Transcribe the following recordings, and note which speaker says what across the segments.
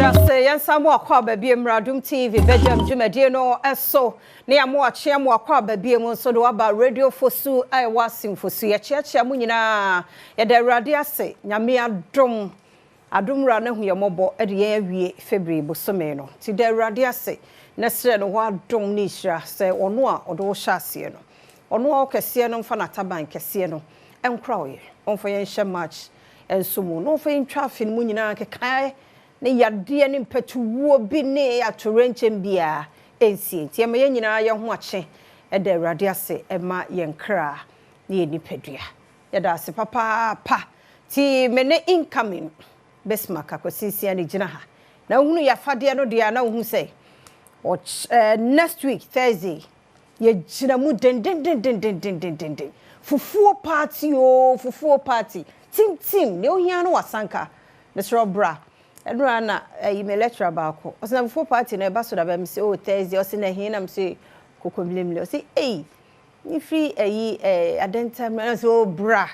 Speaker 1: Yɛda se yɛnsa mo akɔ aba bie mmra Adom TV badwam dwumadie no so ne yɛn mo akyea mo akɔ aba bie mu nso de waba Radio Fosu a ɛwɔ Asin Fosu. Yɛkyeakyea mo nyinaa. Yɛda Awurade ase. Nyame adom. Adom wura no ahu yɛn mmɔbɔ de yɛn awie February bosome no. Nti da Awurade ase na srɛ no hɔ adom ne nhyira sɛ ɔno a ɔde wo hyɛ aseɛ no, ɔno a ɔkɛseɛ no mfa n'ataban kɛseɛ no nkora wo yɛ. Ɔmfa yɛn nhyɛ March nso mu na ɔmfa yɛn ntwa afe no mu nyinaa nkekaeɛ ne yadeɛ ne mpatuwuo bi ne atoyerɛnkyɛm biara nsie. Nti ɛma yɛn nyinaa yɛn ho akye da Awurade ase ma yɛn kra ne yɛn nipadua. Yɛda ase papaapa. Nti me ne incoming Bismarck Akwasi Nsia na ɛgyina ha. Na wohunu yɛn afadeɛ no deɛ a na wohu sɛ ɔky next week Thursday yɛgyina mu dendendendendendendenden. Fufuo party oo, fufuo party. Tim tim, deɛ wohia no wasanka. Mesrɛ wo bra. Ɛno ara na ɛyi me lecturer baako. Ɔse na fufuo party no ɛba so da bɛn? Mese oh Thursday. Ɔse na ɛhe? Na mese Kokomlemle. Ɔse ei, mefiri ɛyi eh, Adentam. Na mese oh bra.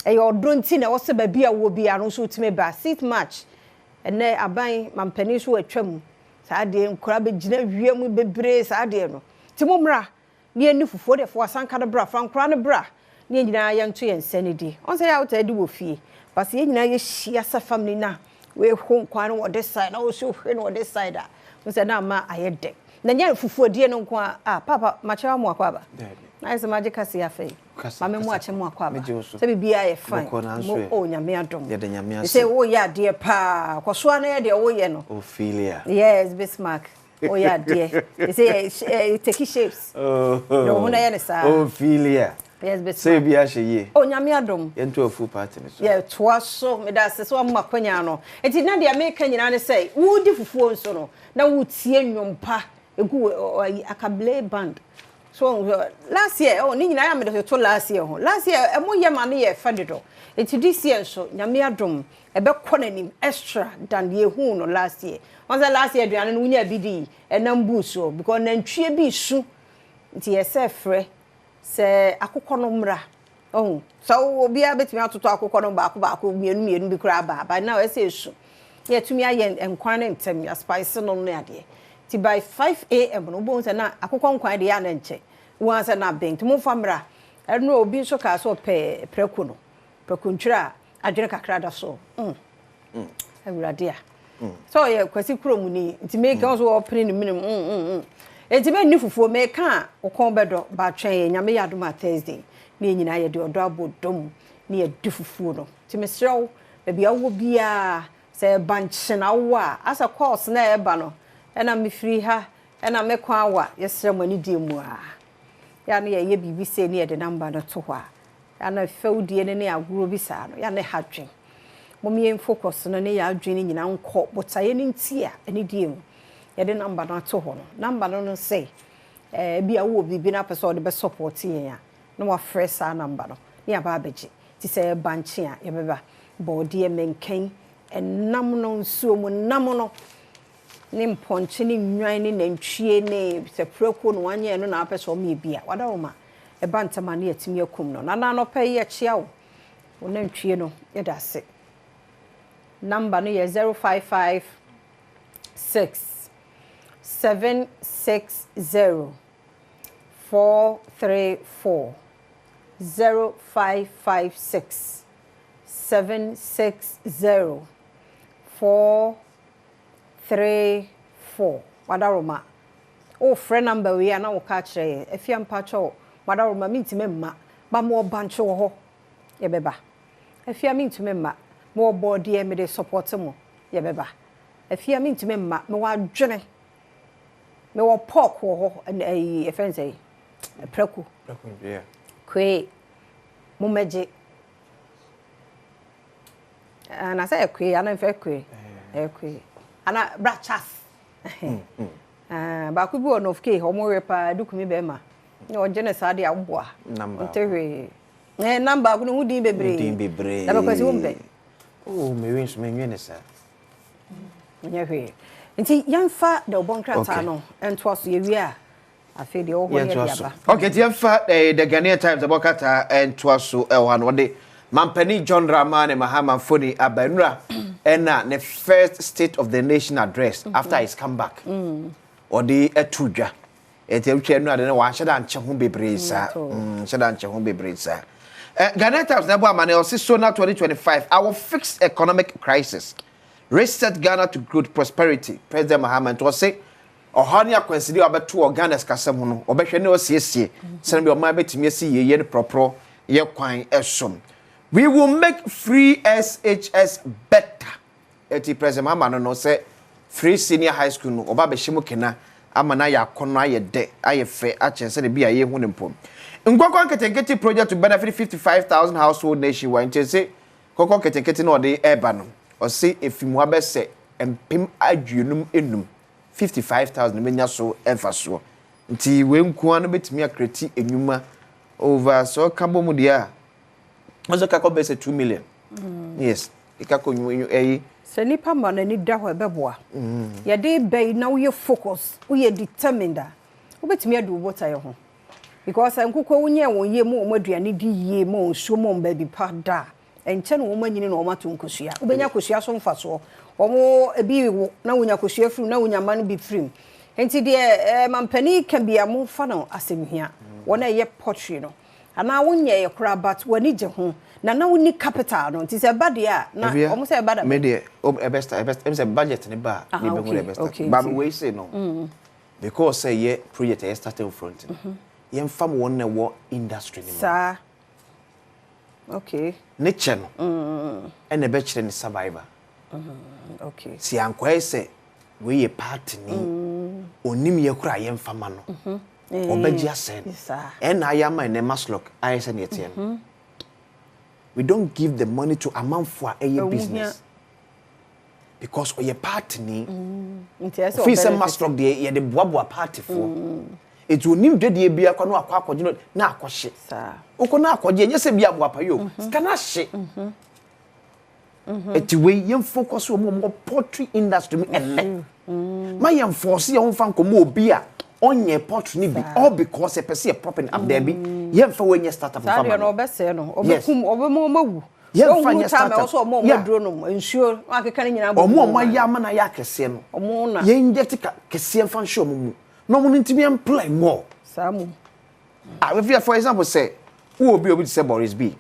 Speaker 1: Ɛyɛ ɔdɔ nti na ɛwɔ sɛ baabi a wowɔ biara no nso wotumi ba. Seat match, ɛnnɛ aban mampanin nso atwa mu. Saa adeɛ nkwadaa bɛgyina wia mu bebree saa adeɛ no. Nti mommra na yɛnni fufuo deɛ fa w'asanka no bra, fa nkwadaa no bra na yɛn nyinaa yɛnto yɛn nsa nnidi. Wɔn sɛ yɛ a wotaa di wɔ fie but sɛ yɛn nyinaa yɛhyia sɛ family no a wei ho nkwan no wɔ this side na wo nso hwɛ no wɔ this side a, wohu sɛ na ama ayɛ dɛ. Na nyɛ fufuodie no nko ara, ah paapa makyɛ wo amoakɔ aba? Na ayɛ sɛ magye kaseɛ afei.
Speaker 2: Kasa
Speaker 1: Maame
Speaker 2: kasa.
Speaker 1: Moakye mo akwaaba.
Speaker 2: Megye wo so.
Speaker 1: Sɛ biribiara yɛ fine.
Speaker 2: Bɔkɔɔ nanso
Speaker 1: Mo
Speaker 2: ɛ.
Speaker 1: oh Nyame adom.
Speaker 2: Yɛda Nyame ase.
Speaker 1: Sɛ woyɛ adeɛ paa. Kɔ so ara na yɛ deɛ woyɛ no.
Speaker 2: Ophelia.
Speaker 1: Yes Bismarck. Woyɛ adeɛ. Sɛ yɛ take shapes.
Speaker 2: Oh.
Speaker 1: Dɔ wo ho na yɛ no saa.
Speaker 2: Ophelia.
Speaker 1: Yes Bismarck.
Speaker 2: Sɛ biribiara hyɛ yie.
Speaker 1: Oh Nyame adom.
Speaker 2: Yɛnto afuo party no so.
Speaker 1: Yɛtoa so. Meda ase sɛ woama m'akwanya no. Nti na deɛ meka nyinaa ne sɛ wodi fufuo nso no na wotie nnwom pa egu ayi Akable band. So wahu sɛ last year oh ne nyinaa yɛ a mede toto last year ho. Last year ɛmo yɛ ma no yɛ fɛ dodo. Nti this year nso Nyame adom ɛbɛkɔ n'anim extra than deɛ yɛhuu no last year. Wahu sɛ last year aduane no wonyaa bi dii ɛnam buu soɔ because nantwie bi resu nti yɛsɛ frɛ sɛ akokɔ no mmra. Wahu? Sɛ obiara bɛtumi atotɔ akokɔ no baako baako, mmienu mmienu bi koraa aba a, by now ɛsɛ ɛsu. Na yɛatumi ayɛ nkwan no ntɛm, yɛaspice no ne adeɛ. Nti by 5 am no, wobɛhu sɛ na akokɔ nkwan deɛ a na ɛnkyɛ. Wohu ara sɛ na aben. Nti momfa mmra. Ɛno obi nso kaa sɛ ɔpɛ prɛko no, prɛko ntwiri a adwene kakra da so. Mm. Awurade a. Sɛ ɔyɛ Kwasi kurom ni, nti meka wo sɛ ɔpene ne menem. Mm, mm, mm. Nti menni fufuo, meka a wo kɔn bɛdɔ, ba twɛn yɛn, Nyame yɛ adom a Thursday, ne yɛn nyinaa yɛde ɔdɔ abɔ dɔ mu ne yɛadi fufuo no. Nti mesrɛ wo, baabi a wowɔ biara, sɛ ɛba nkye na wowɔ a, asɛ course na ɛreba no, ɛna mefiri ha, ɛna me kwan awa, yɛsrɛ mo anidie mu ara. Yɛ a na yɛyɛ biribi sei ne yɛde number no to hɔ a, Yɛ a na fɛwdie no ne agorɔ bi saa no, yɛ a na ɛha adwene. Mom yɛn focus no ne yɛn adwene no nyinaa nkɔ botaeɛ no nti a anidie mu yɛde number no ato hɔ no. Number no no sɛ ebia wowɔ biribi na wopɛ sɛ wode bɛ support yɛn a, na wafrɛ saa number no na yɛaba abɛgye. Nti sɛ ɛba nkye a yɛbɛba. Bɔɔdeɛ, mɛnkɛn, ɛnam no, nsuo mu nam no, ne mpɔnkye ne nnwan ne nantwie ne sɛ prako na wanyɛ ɛno na wapɛ sɛ ɔmeyɛ bi a, wadaworoma. Ɛba ntɛm a na yɛatumi akum no. Nana anɔpa yi yɛkyea wo, wo nantwie no yɛda ase. Number no yɛ 0556 760 434 0556 760 434 Wadaroma. Wo frɛ number wei a na wo ka akyerɛ yɛn. Afia mpakyɛw Wadaroma mentumi mma but mewɔ bankye wɔ hɔ yɛbɛba. Afia mentumi mma mewɔ bɔɔdeɛ mede support mo yɛbɛba. Afia mentumi mma mewɔ adwene mewɔ pork wɔ hɔ ɛna ɛyi yɛfrɛ no sɛn prɛko. Kwee mommɛgye. Ana sɛ ɛkwee ana mfɛ kwee ɛkwee ana bra chas. Ah, baako bi wɔ North K hɔ, wɔn we paa, Dukumi bɛrima. Na ɔgye ne saa de aboa. Nte hwee. Eh, nam baako no ho din bebree.
Speaker 2: Din bebree.
Speaker 1: Na bɛkwasi wo mpɛ.
Speaker 2: Oh, mewe nso menwe ne saa.
Speaker 1: Nyɛ hwee. Nti yɛmfa deɛ ɔbɔ nkrataa no ntoa so yɛwie a afei deɛ ɔwɔ hɔ no yɛde aba.
Speaker 2: Okay, nti yɛmfa eh, The Ghanaian Times ɛbɔ krataa ntoa so ɛwɔ ha no wɔde Mampanin John Dramani Mahama mfoni aba nnura. Ɛna ne first State of the Nation address after his comeback ɔde ɛto dwa. Ɛti ɛtwa ɛnu ade no wanhyɛ da nkyɛ ho bebree saa. Nhyɛ da nkyɛ ho bebree saa. Ghanaian Times na ɛbɔ amane, ɔsi SONA 2025, "I will fix economic crisis, reset Ghana to growth, prosperity." President Mahama nti ɔsi ɔhaw ne akwanside a ɔbɛto wɔ Ghana sikasɛm ho no, ɔbɛhwɛ ne ɔsiesie sɛnɛ bi ɔman bɛtumi asi yie ne prɔprɔ yɛ kwan ɛsom. "We will make free SHS better." Eti President Mahama no sɛ free senior high school no, ɔba abɛhyɛ mu kena ama no ayɛ akɔnɔ, ayɛ dɛ, ayɛ fɛ, akyɛn sɛ bi a yɛhu ne mpo. Nkɔkɔ nketenkete project to benefit 55,000 household nationwide. Nkyɛn sɛ nkɔkɔ nketenkete na ɔde ɛreba no, ɔse efi mu abɛsɛ 55,000, 55,000 bɛnya so ɛmfa soɔ. Nti wei nkoa no bɛtumi acreate enwuma over sɛ ɔka bɔ mu deɛ a, ɔsɛ kakɔ bɛsɛ 2 million. Yes, ɛka kɔ nwuma ɛyi.
Speaker 1: Sɛ nipa ma n'ani da hɔ, ɛbɛboa. Yɛde bɛyi na woyɛ focus, woyɛ determined a, wobɛtumi adu wo botaeɛ ho, because nkokɔ wonyɛ wɔn yie mu, wɔn aduane di yie mu, wɔn nsuo mu, wɔn baabi pa da a, ɛnkyɛn na wɔn anyini na wɔn ato nkosua. Wobɛnya kosua so mfasoɔ. Wɔn ebi wo na wonya kosua firim na wonya mma no bi firim. Nti deɛ mampanin ka bi a, momfa no asɛm hia. Wɔn a ɛyɛ poultry no anaa wonyɛ yɛ koraa, but w'ani gye ho na wonni capital no, nti sɛ ɛba deɛ a, na wɔn sɛ ɛba da.
Speaker 2: Me deɛ, ɛbɛ start, ɛbɛ ɛm sɛ budget ne ba a, ne bɛ hu ɛbɛ start ba. Wei say no because sɛ yɛ project ɛyɛ starting front no, yɛmfa mo wɔn na ɛwɔ industry ne mu.
Speaker 1: Saa, okay.
Speaker 2: Ne kyɛ no ɛna ɛbɛkyerɛ ne survivor. Si ankɔyɛ sɛ wei yɛ party ni, onim yɛ kora, yɛmfa ma no, ɔbɛgye asɛn no. Ɛna ayɛ ama ɛnɛ MASLOC ayɛ sɛ neɛ teɛ no. We don't give the money to amanfo a ɛyɛ business because ɔyɛ party ni. Ofii sɛ MASLOC deɛ, yɛde boaboa partyfoɔ, etu onim dwadie bi akɔ no, akɔ akɔgye no na akɔhye. Okɔ na akɔgye, ɛnyɛ sɛ bi aboapa yi o, sika na ahye. Eti wei yɛn focus wɔ mu wɔ poultry industry mu. Ɛnɛ ma yɛn force yɛn ho fa nkɔmɔ obi a ɔnyɛ poultry ni bi, all because ɛpɛ sɛ yɛ propping up. Daabi, yɛn fa wɔnyɛ startup
Speaker 1: fa ma no. Ɔbɛsɛɛ no, ɔbɛkum, ɔbɛma ɔmawu.
Speaker 2: Yɛn fa nyɛ startup.
Speaker 1: Ɔsɔ ɔmo ɔmo duro nom nsuo akeka ne nyinaa.
Speaker 2: Ɔmo ɔmo ayɛ ama na ayɛ akɛseɛ no,
Speaker 1: ɔmo na
Speaker 2: yɛn yɛ ti kɛseɛ nfa nhyɛ ɔmo mu na ɔmo no ntumi employ more.
Speaker 1: Saa mu.
Speaker 2: Ah, efi for example sɛ wo obi ti sɛ Boris B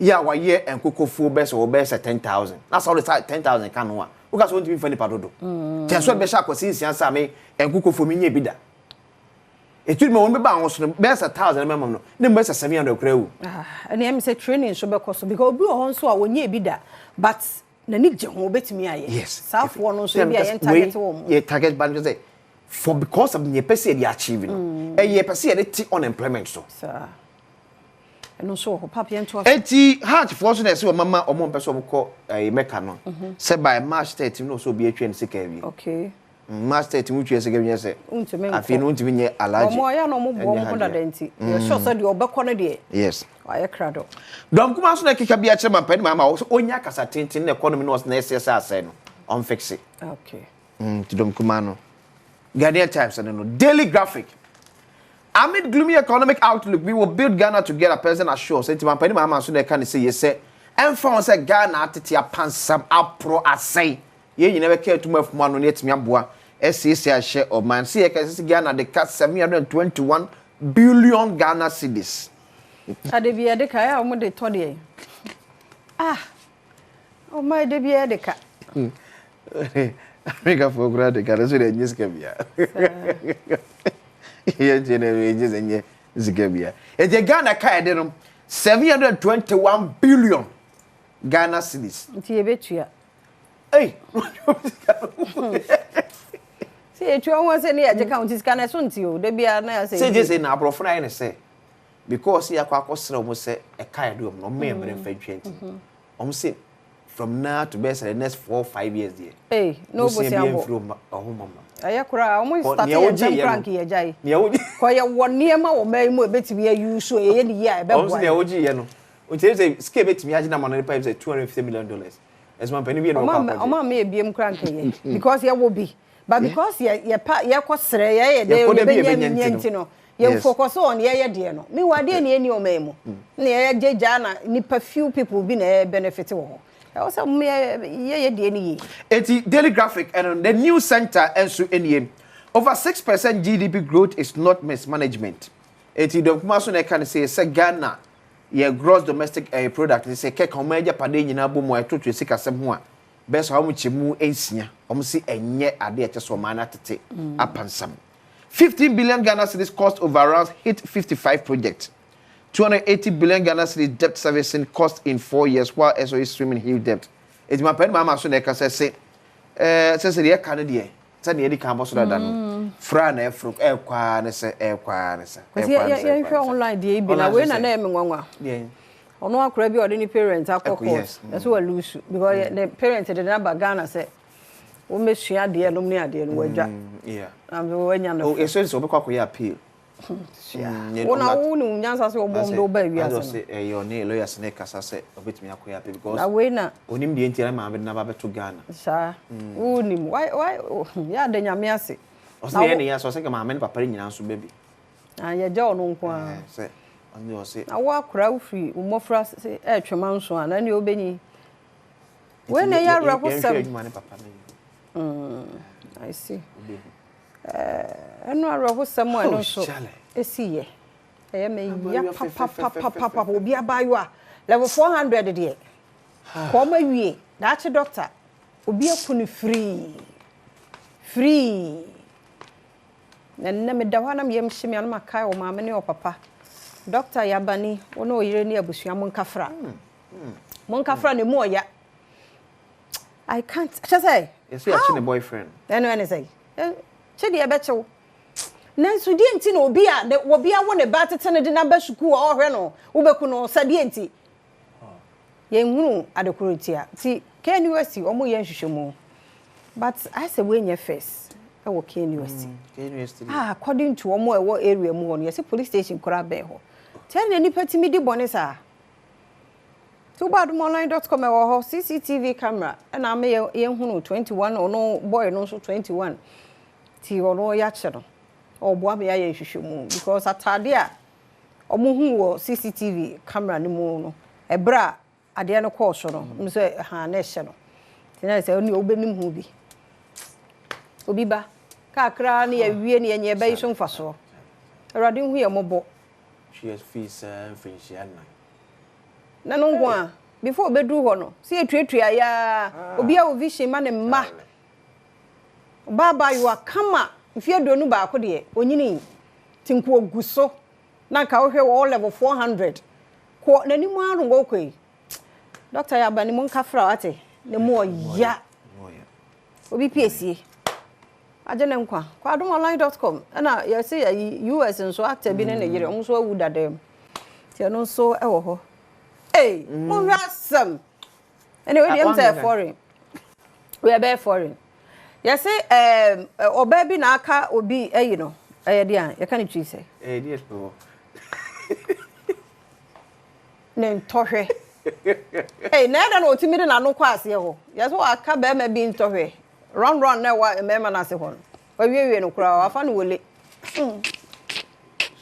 Speaker 2: yɛ a wayɛ nkokofuo bɛsɛ wɔ bɛsɛ 10,000, na sɛ ɔde sa 10,000 ka no a, woka sɛ wɔntumi nfa nipa dodo kyɛn so ɛbɛhyɛ akwasi nsia sɛ ame nkokofuo mi nye bi da etu ma wɔn bɛba ahosuo no bɛyɛ sɛ 1,000 mɛma no ne mu bɛyɛ sɛ 700 kura ewu.
Speaker 1: Ɛnna ɛmi sɛ training nso bɛkɔ so because obi wɔ hɔ nso a wɔnyɛ bi da but n'ani gye ho, obetumi ayɛ. Saafoɔ no nso ebi a yɛn target wɔn.
Speaker 2: Yɛ target ban sɛ for because of yɛ pɛ sɛ yɛde achieve no, ɛyɛ pɛ sɛ yɛde te unemployment so.
Speaker 1: Saa, ɛno nso wɔ hɔ papa, yɛn to aso.
Speaker 2: Eti Hajj foɔ so na ɛsɛ wɔn mama wɔn mpɛ sɛ wɔn kɔ ɛyɛ Mɛka no sɛ by March 13 na ɔsɛ obi atwa ne sika awie. March 13 wotwa sika awie sɛ
Speaker 1: ntumi nkɔ.
Speaker 2: Afei no ntumi nyɛ alhaji.
Speaker 1: Ɔmo ayɛ na ɔmo boɔ ɔmo ho dada, nti yɛ sure sɛ deɛ ɔbɛkɔ no deɛ. Wayɛ krado.
Speaker 2: Dɔm kuma so na ɛkeka bi akyerɛ mampanin Mahama sɛ ɔnya kasa tenten na economy no ɔsɛ na ɛsɛ sɛ asɛe no, ɔmfixe. Nti dɔm kuma no, Ghanaian Times no, Daily Graphic: "Amid gloomy economic outlook, we will build Ghana together," President assures. Nti mampanin Mahama nso na ɛka ne sɛ yɛ sɛ ɛmfa wɔn sɛ Ghana atete apansam aporɔ asɛe, yɛn nyinaa bɛka atum afum ano na yɛtumi aboa ɛsiesie ahyɛ ɔman sɛ yɛka sɛ Ghana de ka 721 billion Ghana cedis.
Speaker 1: Ade bi yɛde ka ɛyɛ a wɔn de tɔ deɛ, ah, ɔmo ade bi yɛde ka.
Speaker 2: Amerikafoɔ koraa de ka no so de ɛnyɛ sika bia. Yɛnkyɛ na ɛnyɛ sɛ nyɛ sika bia. Ɛnti Ghana ka yɛde no 721 billion Ghana cedis.
Speaker 1: Nti yɛbɛtua.
Speaker 2: Ei!
Speaker 1: Sɛ yɛtua ho sɛ ne yɛgye ka ho, nti sika no ɛso nti o, da biara na yɛ sɛ.
Speaker 2: Sɛ gye sɛ na aborɔfo no ayɛ ne sɛ because yɛakɔ akɔsrɛ wɔn sɛ ɛka yɛde wɔn no, ɔmo yɛ mmerɛ mfa ntwa, nti wɔn sɛ from now to bɛyɛ sɛ the next 4, 5 years deɛ.
Speaker 1: Ee, na
Speaker 2: bosia
Speaker 1: obosia
Speaker 2: bi
Speaker 1: bɔ.
Speaker 2: mfiri ɔho mama.
Speaker 1: Ɛyɛ koraa, ɔmo start
Speaker 2: nea
Speaker 1: yɛ
Speaker 2: wogye
Speaker 1: ntɛm
Speaker 2: yɛ
Speaker 1: koraa
Speaker 2: no.
Speaker 1: nka yɛgya yi.
Speaker 2: Nea wogye.
Speaker 1: Kɔ yɛ wɔ nneɛma wɔ mmaa yi mu a ebetumi ayi so, yɛyɛ ne yie a
Speaker 2: ɔmo
Speaker 1: ɛbɛboa
Speaker 2: sɛ nea
Speaker 1: yɛn.
Speaker 2: wogye yɛ no, nti ɛyɛ sɛ sika ebetumi agye na ma no nipa yɛ sɛ $250 million, ɛsɛ mpanin bi yɛ na
Speaker 1: ɔmo
Speaker 2: ɔkɔ
Speaker 1: ama
Speaker 2: akɔgye.
Speaker 1: Ɔmo ama ebiem koraa nka yɛ because yɛwɔ bi, but because yɛ yɛ pa yɛkɔ srɛ yɛyɛ dɛ
Speaker 2: Yɛkɔ dɛ bi
Speaker 1: yɛbɛnya
Speaker 2: yɛbɛnya
Speaker 1: nya
Speaker 2: nti no.
Speaker 1: nti no yɛn focus on yɛyɛ deɛ no. Meanwhile, adeɛ ni ɛni ɔmo yi mu na yɛyɛ gye gya na nipa few people bi na ɛyɛ benefit wɔ hɔ. Ɛwɔ sɛ mo yɛ yɛ deɛ no yie.
Speaker 2: Eti Daily Graphic ɛno the news center nso nie. Over 6% GDP growth is not mismanagement. Eti dɔm kuma so na ɛka no sɛ sɛ Ghana yɛ gross domestic product sɛ kɛka wɔn agyapadeɛ nyinaa bɔ mu a ɛtoto sikasɛm ho a bɛyɛ sɛ wɔn kyɛ mu 6, wɔn si ɛnyɛ adeɛ ɛkyɛ sɛ ɔman no atete apansam. 15 billion Ghana cedis cost overruns hit 55 projects. 280 billion Ghana cedis debt servicing cost in 4 years while SOE swim in huge debt. Eti ma pɛn maama so na ɛka sɛ deɛ ɛka no deɛ sɛ deɛ yɛde kan bɔ so dada no fra na ɛforo ɛkɔ ne sɛ ɛkɔ ne sɛ.
Speaker 1: Kwasi, yɛnhwɛ online deɛ yi bi na wei na na ɛyɛ me nwanwa. Ɔno akora bi a ɔde ne parent akɔ court ɛso wɔ lose because ne parent de n'aba Ghana sɛ wɔmmɛsua adeɛ nom ne adeɛ no wɔadwa. Na wɔanya no.
Speaker 2: Ɛsɛ sɛ wɔbɛkɔ akɔyɛ appeal.
Speaker 1: Wo na wo ne nyansa sɛ wɔbɔ mu de woba wiase no.
Speaker 2: Ɛyɛ ɔne lawyers ne kasa sɛ ɔbɛtumi akɔyɛ appeal because
Speaker 1: na wei na
Speaker 2: onim deɛ nti ɛna maame de n'aba bɛto Ghana.
Speaker 1: Saa wonim why why yɛ ada Nyame ase.
Speaker 2: Ɔsɛ yɛ ne yɛ sɛ ɔsɛ ka maame ne papa ne nyinaa nso bɛ bi.
Speaker 1: Ah, yɛgya ɔno nko ara.
Speaker 2: Sɛ ɔne ɔsɛ.
Speaker 1: Na wo akora wofiri wo mmɔfra sɛ ɛɛtwema nso a na ne wobɛnyi wei na ɛyɛ awerɛhosɛm.
Speaker 2: Yɛnhwɛ adwuma ne papa no.
Speaker 1: I see. Ɛno awerɛhosɛm a ɛno nso ɛsi yɛ ɛyɛ me ya papapapapa. Obi abaayewa level 400 deɛ kɔn awie daakye doctor, obi aku no firii firii. Na nnɛ meda hɔ a na meyam hye me a na makae wɔ maame ne ɔpapa. Doctor Yabani, wo ne ɔyere ne abusua, monkafra monkafra ne mu ɔya. I can't kyɛ sɛ.
Speaker 2: Yɛsɛ yɛakye ne boyfriend.
Speaker 1: Ɛno ɛne sɛ kye deɛ ɛbɛkyew, nanso deɛ nti na obi a de obi awo ne ba tete no de n'aba sukuu a ɔrehwɛ no wobɛku no sɛ deɛ nti yɛnhunu adekoro tia nti KNUST wɔn yɛ nhwehwɛmu, but ayɛ sɛ wɔnyɛ first ɛwɔ KNUST.
Speaker 2: KNUST.
Speaker 1: Ah, according to wɔn a ɛwɔ area mu hɔ no, yɛsɛ police station koraa bɛn hɔ kyɛn na nipa timi di bɔne saa. Nti wobɔ adomonline.com ɛwɔ hɔ. CCTV camera ɛna ama yɛ yɛnhunu 21, ɔno boy no nso 21 ti ɔno yɛakyɛ no ɔboa me ayɛ nhwehwɛmu because atade a ɔmo hu wɔ CCTV camera no mu no, ɛberɛ a adeɛ no kɔɔ so no m sɛ ha na ɛhyɛ no nti na sɛ ɔne wobɛnim ho bi obi ba kakra ne yɛwie ne yɛnyɛ ɛbɛyi so mfasoɔ. Awurade nhu yɛ mmɔbɔ.
Speaker 2: Hwɛ fees mfirinhyia 4.
Speaker 1: Na no nko a before obɛduru hɔ no sɛ yɛtuatua yaa obi a wɔ vision ma ne mma ɔbaa abaayewa kama mfeɛ 21 deɛ onyini nti nko ogu so na nka wohwɛ wɔ level 400 kɔ n'anim ara no wɔkɔ yi. Doctor yɛ aba ne mu nkafra wate ne mu ɔya obi piesie agye ne nkwa. Kɔ adomonline.com. Ɛna yɛsɛ yɛyi US nso actor bi ne ne yere, ɔmo nso awu dada mu nti ɛno nso ɛwɔ hɔ. Ee, monhwɛ asɛm ɛna wei deɛ m sɛ foreign, wei ɛbɛyɛ foreign. Yɛsɛ ɔbaa bi na aka obi ayi no ɛyɛ deɛ a yɛka ne twi sɛ
Speaker 2: Ɛyɛ deɛ wɔ.
Speaker 1: Ne ntɔhwɛ ee na ɛda na otimi de n'ano kɔ aseɛ hɔ. Yɛsɛ waka bɛrima bi ntɔhwɛ run run na ɛwɔ mmarima n'ase hɔ no wawiewie no koraa wafa no wole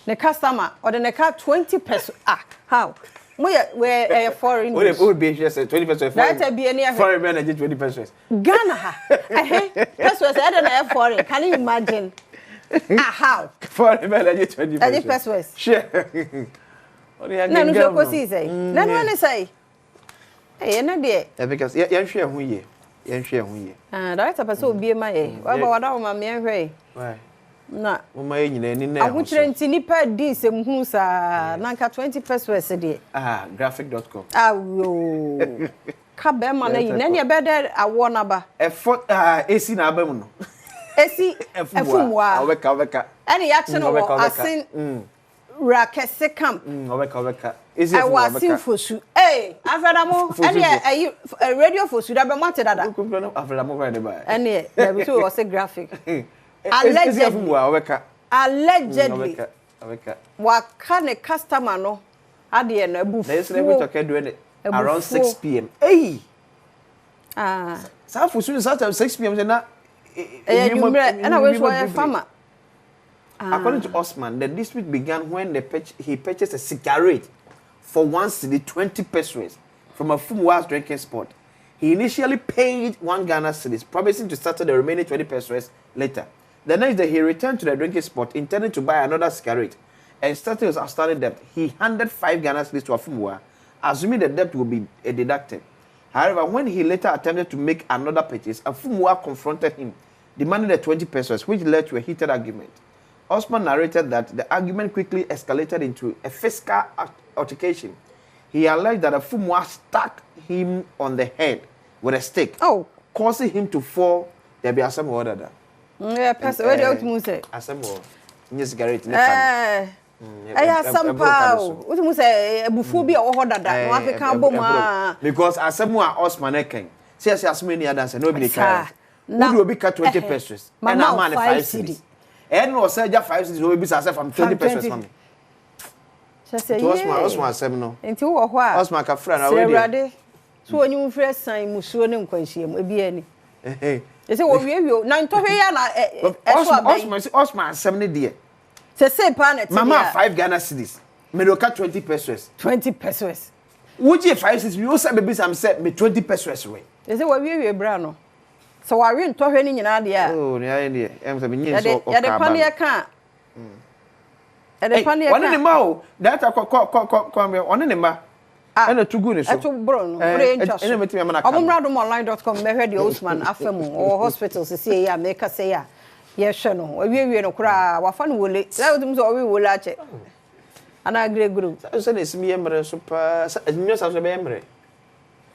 Speaker 1: ne customer ɔde ne ka 20 pesewas. Ah, how mo yɛ wɛ ɛyɛ foreign
Speaker 2: Wode
Speaker 1: news.
Speaker 2: wode bi ehwɛ sɛ 20 pesewas.
Speaker 1: Director bi ani ahwɛ.
Speaker 2: Foreign man na gye 20 pesewas.
Speaker 1: Ghana ha ɛhɛ pesewas ɛdɛ na ɛyɛ foreign? Can you imagine? Ah, how?
Speaker 2: Foreign man na gye 20
Speaker 1: Ɛgye
Speaker 2: pesewas.
Speaker 1: pesewas.
Speaker 2: Hwɛ. Ɔde yɛ
Speaker 1: Na ɛno nso
Speaker 2: agengam no.
Speaker 1: ekosi sɛ na ɛno ɛne sɛ ɛyɛ ne deɛ.
Speaker 2: Yeah, because yɛnhwɛ ɛho yie. Yɛnhwɛ ɛho yie.
Speaker 1: Ah, director pɛ sɛ obie ma yɛ waba wada wo ma meɛnhwɛ yi.
Speaker 2: Why?
Speaker 1: Na
Speaker 2: Moma yɛ nyinaa ani na ɛho
Speaker 1: ahokyerɛ
Speaker 2: so.
Speaker 1: nti nipa di nsɛm saa na nka 20 pesewas deɛ.
Speaker 2: Ah, graphic.com.
Speaker 1: Awo ka bɛrima no yi na ɛneɛ ɛbɛyɛ dɛ awoɔ n'aba.
Speaker 2: Ɛfɔ ah esi na aba mu no.
Speaker 1: Esi ɛfumua.
Speaker 2: Ɔbɛka ɔbɛka.
Speaker 1: Ɛne yɛakye no
Speaker 2: Ɔbɛka
Speaker 1: wɔ
Speaker 2: ɔbɛka.
Speaker 1: Asen wura kɛse camp.
Speaker 2: Ɔbɛka ɔbɛka. Esi
Speaker 1: ɛwɔ
Speaker 2: ɛfumua
Speaker 1: Asen
Speaker 2: ɔbɛka.
Speaker 1: Fosu ee Afrɛdamo.
Speaker 2: Fosu
Speaker 1: ɛneɛ
Speaker 2: fo.
Speaker 1: ɛyi radio Fosu dabɛ mo ate dada.
Speaker 2: Kumpɛ no afrɛdamo kwan de ba.
Speaker 1: Ɛneɛ dabi so ɔsɛ graphic.
Speaker 2: Esi
Speaker 1: Allegedly.
Speaker 2: ɛfumua ɔbɛka.
Speaker 1: Allegedly.
Speaker 2: Ɔbɛka ɔbɛka.
Speaker 1: Waka ne customer no adeɛ no
Speaker 2: Na esi na
Speaker 1: abufuo.
Speaker 2: ebi tɔkɛ do ɛne around
Speaker 1: Abufuo.
Speaker 2: 6 p.m. Eyi.
Speaker 1: Ah.
Speaker 2: Saa Fosu no saa time 6 p.m. sɛ na.
Speaker 1: Ɛyɛ anwummerɛ ɛna wei nso ɔyɛ farmer.
Speaker 2: According to Osman, the dispute began when he purchased a cigarette for 1 cedi 20 pesewas from a Fumua's drinking spot. He initially paid 1 Ghana cedis, promising to settle the remaining 20 pesewas later. The next day, he returned to the drinking spot, intending to buy another cigarette and settle his outstanding debt. He handed 5 Ghana cedis to Afumua, assuming the debt would be deducted. However, when he later attempted to make another purchase, Afumua confronted him, demanding the 20 pesewas, which led to a heated argument. Osman narrated that the argument quickly escalated into a physical altercation. He alleged that Afumua struck him on the head with a stick, causing him to fall. There be asɛm wɔ dada.
Speaker 1: Ɛyɛ pɛsɛ wei deɛ wotumi sɛ.
Speaker 2: Asɛm wɔ nye cigarette ne ka
Speaker 1: no. Ɛyɛ asɛm paa o, wotumi sɛ abufuo bi a ɛwɔ hɔ dada na wakeka abɔ mu aa.
Speaker 2: Because asɛm a Osman ɛkɛn sɛ yɛsɛ asɛm ani adanse na obi ne twa wode obi ka 20 pesewas ɛna ama ne 5 cedis, ɛna ɔsɛ agya 5 cedis, obi bisa sɛ fam 20 pesewas ma me.
Speaker 1: Kyɛ sɛ
Speaker 2: nti Osman Osman asɛm no.
Speaker 1: Nti wowɔ hɔ a
Speaker 2: Osman kafra na
Speaker 1: srɛ
Speaker 2: wei deɛ.
Speaker 1: Awurade sɛ ɔnyi wo mfiri asiane, mmusuo ne nkwanhyia mu. Ebi ani ɛsɛ wɔwiewie na ntɔhwɛ yi a na ɛso aba yi.
Speaker 2: Osman Osman asɛm ne deɛ.
Speaker 1: Sɛsei paa na ɛte
Speaker 2: Mama
Speaker 1: deɛ a.
Speaker 2: 5 Ghana cedis, mede ɔka 20 pesewas.
Speaker 1: 20 pesewas.
Speaker 2: Wogye 5 cedis mi, wosɛ bebisa me sɛ me 20 pesewas wɛ.
Speaker 1: Ɛsɛ wɔwiewie bra no sɛ wɔawe ntɔhwɛ no nyinaa deɛ a.
Speaker 2: Oh, ne ayɛ deɛ ɛm sɛ menye
Speaker 1: Yɛde
Speaker 2: nso
Speaker 1: yɛde
Speaker 2: ɔka aba no.
Speaker 1: paneɛ ka a, yɛde paneɛ
Speaker 2: Ɔne ne
Speaker 1: ka.
Speaker 2: mma o, director kɔ kɔ kɔ kɔ kɔ ɔne ne mma
Speaker 1: Ah,
Speaker 2: ɛna tu gu ne so.
Speaker 1: Ɛto boro no, wode yɛ ntwa so.
Speaker 2: Ɛna mɛtumi ama no aka
Speaker 1: Ɔmo
Speaker 2: no.
Speaker 1: mmra adomonline.com mmɛhwɛ deɛ Osman afa mu. Ɔwɔ hospital sisi yi a meka sɛ yi a yɛhwɛ no. Awiewie no koraa, wafa no wole. Sɛ wotumi sɛ ɔwe wole akyɛ. Anaa gregoro.
Speaker 2: Sɛ na esi mi yɛ mmerɛ nso paa, sɛ ɛnyɛ saa nso ɛbɛyɛ mmerɛ.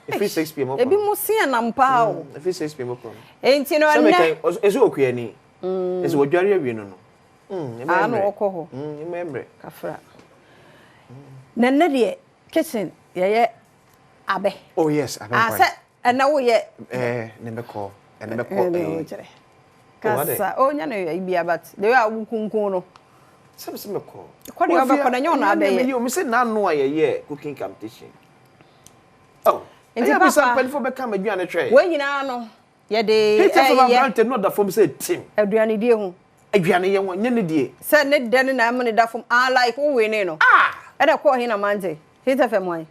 Speaker 2: Ɛfiri 6 p.m. ɔkɔ.
Speaker 1: Ebi mo se ɛnam paa o.
Speaker 2: Ɛfiri 6 p.m. ɔkɔ.
Speaker 1: Enti no
Speaker 2: Sɛ
Speaker 1: ɛnnɛ.
Speaker 2: meka ɛsɛ okuani. Ɛsɛ wɔdware awie no.
Speaker 1: Ah,
Speaker 2: Ɛbɛyɛ
Speaker 1: na
Speaker 2: mmerɛ.
Speaker 1: ɔkɔ hɔ.
Speaker 2: Ɛbɛyɛ mmerɛ.
Speaker 1: Kafra. Na nnɛ deɛ kitchen yɛyɛ abɛ.
Speaker 2: Oh yes, abɛ
Speaker 1: Ah,
Speaker 2: nkwan.
Speaker 1: sɛ ɛnɛ woyɛ.
Speaker 2: Ɛɛ, ne bɛkɔ, ɛne bɛkɔ
Speaker 1: Ɛɛ,
Speaker 2: ɛɛ.
Speaker 1: wokyerɛ.
Speaker 2: Oh, ade.
Speaker 1: Kasa, oh, nya no yɛ bia, but the way a wokunkun no.
Speaker 2: Sɛ mekɔ.
Speaker 1: Kɔ deɛ wobɛkɔ no, ɛnyɛ wo na abɛyɛ.
Speaker 2: Meyɛ o, mesɛ n'ano a yɛyɛ cooking competition. Oh,
Speaker 1: Nti
Speaker 2: ɛyɛ bisa
Speaker 1: papa,
Speaker 2: mpanimfoɔ bɛka ma aduane twɛ.
Speaker 1: Wɔn nyinaa no yɛde
Speaker 2: Hit FM
Speaker 1: ɛyɛ
Speaker 2: aberante no ɔda fam sɛ tim.
Speaker 1: Aduanedie ho.
Speaker 2: Aduane yɛ wɔn, nyɛ ne die.
Speaker 1: Sɛ ne dɛ ne na ɛmo ne da fam ah, like wo wei ne no.
Speaker 2: Ah!
Speaker 1: Ɛna kɔɔ he na mante Hit FM wan.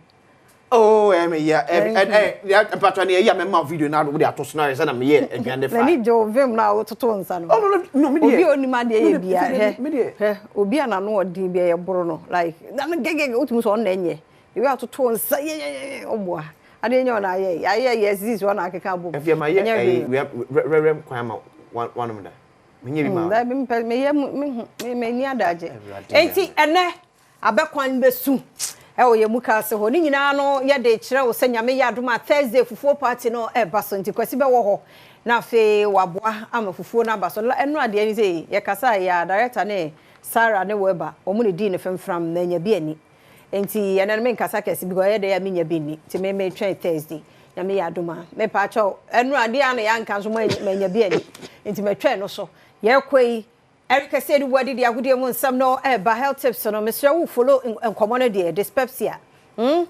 Speaker 2: Oh, ɛmi ya, ɛmi
Speaker 1: Thank you.
Speaker 2: ɛ ɛ mpatwa ne ɛyi a mɛma video na wode ato so na ayɛ sɛ na meyɛ aduane fa.
Speaker 1: N'ani gye wo vim na wototo nsa no.
Speaker 2: Oh, no, me deɛ.
Speaker 1: Obi a onim adeɛ
Speaker 2: Me
Speaker 1: yɛ
Speaker 2: deɛ,
Speaker 1: bia hwɛ
Speaker 2: me deɛ.
Speaker 1: Hwɛ obi a n'ano ɔden bi a yɛboro no like na no gɛgɛgɛ, wotumi sɛ ɔno na ɛnyɛ ebi atoto nsa yɛyɛyɛ ɔboa adeɛ nyɛ ɔna ayɛ ayɛ yɛ sisi ɔna akeka abom.
Speaker 2: Ɛfie ma yɛ
Speaker 1: Ɛnyɛ
Speaker 2: ɛyi
Speaker 1: hwee.
Speaker 2: Rɛrɛm kwan ma wanom da. Menyɛ bi ma wo.
Speaker 1: Dabi, mpɛ meyɛ mu mehu me m'ani adagye.
Speaker 2: Awurade.
Speaker 1: Enti ɛnɛ abɛkwan bɛsu ɛwɔ yɛn mu kaase hɔ ne nyinaa no, yɛde kyerɛ wo sɛ Nyame yɛ adom a, Thursday fufuo party no ɛba so, nti Kwasi bɛwɔ hɔ na afei waboa ama fufuo no aba so. Ɛno adeɛ ni sɛ yɛkasa yɛ a, director ne Sarah ne Weba wɔn ne dii ne femfram na anya bi ani, nti ɛnɛ no menkasa kɛse because ɛyɛ dɛ a menya bi nni, nti me metwɛn Thursday Nyame yɛ adom a. Mepa kyɛw, ɛno adeɛ a na yɛanka nso manya bi ani, nti metwɛn no so. Yɛkɔ yi, Eric Kɛseɛ de wadi de agodie mu nsɛm no ɛba. Health tips no, mesrɛ wo, follow nkɔmmɔ no deɛ. Dyspepsia, Nyɛ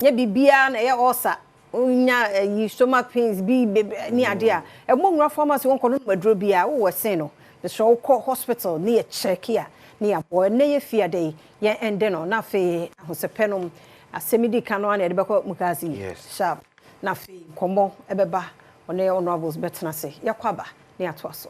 Speaker 1: biribiara na ɛyɛ ulcer. Wonya ayi stomach pains bi bebree ne adeɛ a ɛmmɔ nwura pharmacy wɔn kɔ no nom aduro bi a wowɔ sen no, mesrɛ wo, kɔ hospital ne yɛ check a ne yɛabɔ. Ɛnnɛ yɛ fie ada yi, yɛn ɛnde no na afei ahosɛpɛ nom asɛm di ka no a na yɛde bɛkɔ mukaase yi sharp, na afei nkɔmmɔ ɛbɛba, ɔne honourables bɛtena ase. Yɛkɔ aba ne yɛatoa so.